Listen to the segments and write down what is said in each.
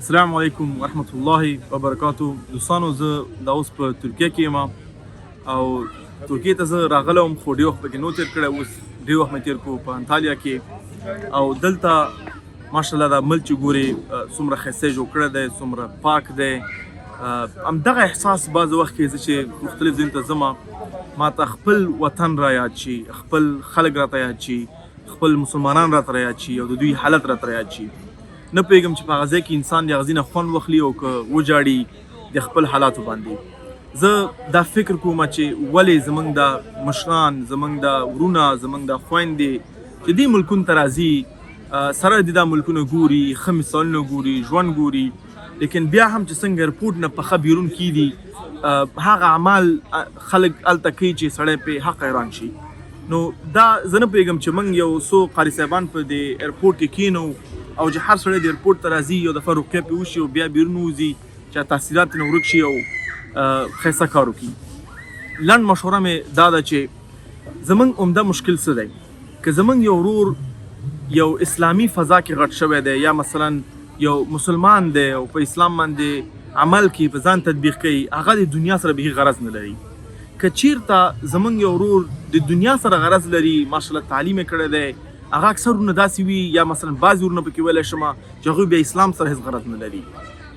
السلام علیکم ورحمت الله وبرکاتو. دوستانو، زه دا اوس په ترکیه کې یم او ترکیې ته زه راغلی وم، خو ډېر وخت پکې نو تېر کړی. اوس ډېر وخت مې تېر کړو په انتالیا کې او دلته ماشاءالله دا ملک چې ګورې څومره ښایسته یې جوړ کړی دی، څومره پاک دی. همدغه احساس بعضې وخت کې زه چې مختلف ځایونو ته ځم، ما ته خپل وطن را یاد شي، خپل خلک راته یاد شي، خپل مسلمانان راته را یاد شي او د دوی حالت راته را یاد شي. نه پوهېږم چې په هغه ځای کې انسان د هغه ځای نه خوند واخلي او که وژاړي د خپل حالاتو باندې. زه دا فکر کوم چې ولې زمونږ دا مشران، زمونږ دا ورونه، زمونږ دا خویندې چې دې ملکونو ته راځي، سره دې دا ملکونه ګوري، ښه مثالونه ګوري، ژوند ګوري، لیکن بیا هم چې څنګه ایرپورټ نه پخه بیرون کیدي، هغه اعمال خلک هلته کوي چې سړی پې حق حیران شي. نو دا زه نه پوهېږم چې موږ یو څو قاري صاحبان په دې ایرپورټ کې کینو او چې هر سړی د ایرپورټ ته راځي، یو دفعه رقیه پې وشي او بیا بیرون ووځي چې تاثیرات ترې ورک شي او ښایسته کار وکړي. لنډ مشوره مې دا ده چې زمونږ عمده مشکل څه دی؟ که زمونږ یو ورور یو اسلامي فضا کې غټ شوی دی یا مثلا یو مسلمان دی او په اسلام باندې عمل کوي، په ځان تطبیق کوي، هغه د دنیا سره بیخي غرض نه لري. که چیرته زمونږ یو ورور د دنیا سره غرض لري، ماشاءالله تعلیم یې کړی دی، هغه اکثر ورونه داسې وي یا مثلا بعضې ورونه پکې ویلی شم چې هغوی بیا اسلام سره هېڅ غرض نه لري.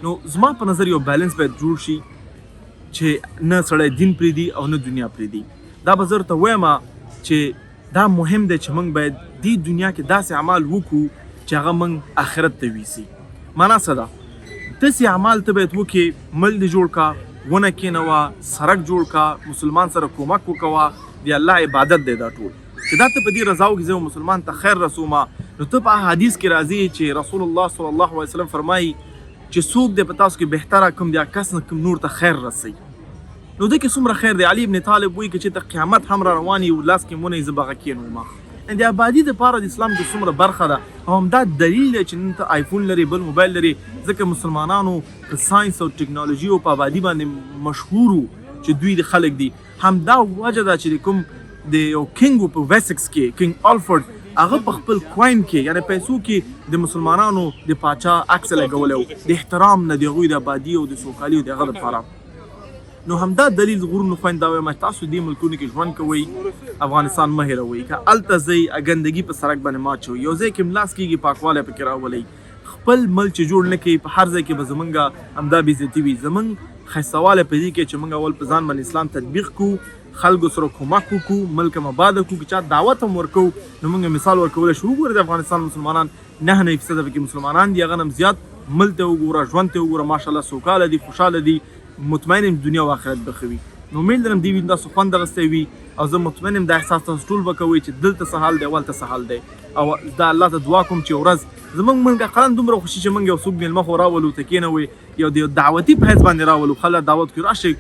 نو زما په نظر یو بیلنس باید جوړ شي چې نه سړی دین پرېږدي او نه دنیا پرېږدي. دا به زه درته وایم چې دا مهم دی چې موږ باید دې دنیا کې داسې اعمال وکړو چې هغه موږ آخرت ته ویسي. معنا څه ده؟ داسې اعمال ته باید وکړې، مل دې جوړ کا، ونه کېنوه، سرک جوړ کا، مسلمان سره کومک وکوه، د الله عبادت دی دا ټول. چې دا ته په دې رضا وکړې زه مسلمان ته خیر رسوم، نو ته په حدیث کې راځي چې رسول الله صلی الله علیه وسلم فرمایي چې څوک دی په تاسو کې بهتره کوم دی کس نه کوم نور ته خیر رسي. نو دې کې څومره خیر دی. علي ابن طالب وایي که چېرته قیامت هم را روان یو لاس کې مونږ زه به هغه کېنوم. د آبادي دپاره د اسلام کې څومره برخه ده او همدا دلیل دی چې نن ته آیفون لرې، بل موبایل لرې، ځکه مسلمانانو په ساینس او ټکنالوژي او په آبادي باندې مشهور وو چې دوی د خلک دي. همدا وجه ده چې د کوم د یو کینګ په ویسکس کې، کینګ الفرد، هغه په خپل کوین کې یعنی پیسو کې د مسلمانانو د پاچا عکس لګولی و، د احترام نه، د هغوی د آبادي او د سوکالي او د هغه لپاره. نو همدا دلیل غرونو خویند دا وایم، تاسو دې ملکونو کې ژوند کوئ، افغانستان مه هېروئ. که هلته ځئ، ګندګي په سړک باندې مه اچوئ، یو ځای کې ملاس کېږي، پاکوالی پکې راولئ. خپل ملک چې جوړ نه کړئ، په هر ځای کې به زمونږ همدا بېعزتي وي. زمونږ ښایستهوالی په دې کې چې موږ اول په ځان باندې اسلام تطبیق کړو، خلکو سره کومک وکړو، ملک هم آباد کړو. که چا دعوت هم ورکوو، نو موږ مثال ورکولی شو، وګوره د افغانستان مسلمانان 99% پکې مسلمانان دي، هغه نه هم زیات. ملک ته وګوره، ژوند ته وګوره، ماشاءالله سوکاله دي، خوشحاله دي. مطمئن یم دنیا او آخرت به ښه وي. نو امید لرم دې ویډیو تاسو خوند اخیستی وي او زه مطمئن یم دا احساس تاسو ټول به کوئ چې دلته څه حال دی او هلته څه حال دی. او دا الله ته دعا کوم چې ورځ زمونږ مونږ اقلا دومره خوشي چې مونږ یو څوک میلمه خو راولو ته کېنوي، یو د یو دعوتي په حیث باندې راولو، خلک دعوت کړو، راشئ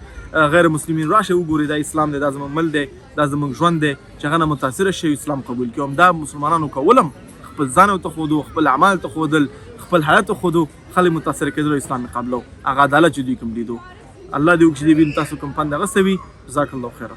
غیر مسلمین، راشئ وګورئ، دا اسلام دی، دا زمونږ مل دی، دا زمونږ ژوند دی، چې هغه نه متاثر شي، اسلام قبول کړي. همدا مسلمانانو کولم، خپل ځان ته ښودو، خپل اعمال ته ښودل، خپل حالت ته ښودو، خلک متاثر کېدل او اسلام یې قبلو. هغه عدالت چې دوی کوم لیدو، الله دې وکړي چې دې ویډیو تاسو کوم پند اخیستی وي. جزاک الله خیرا.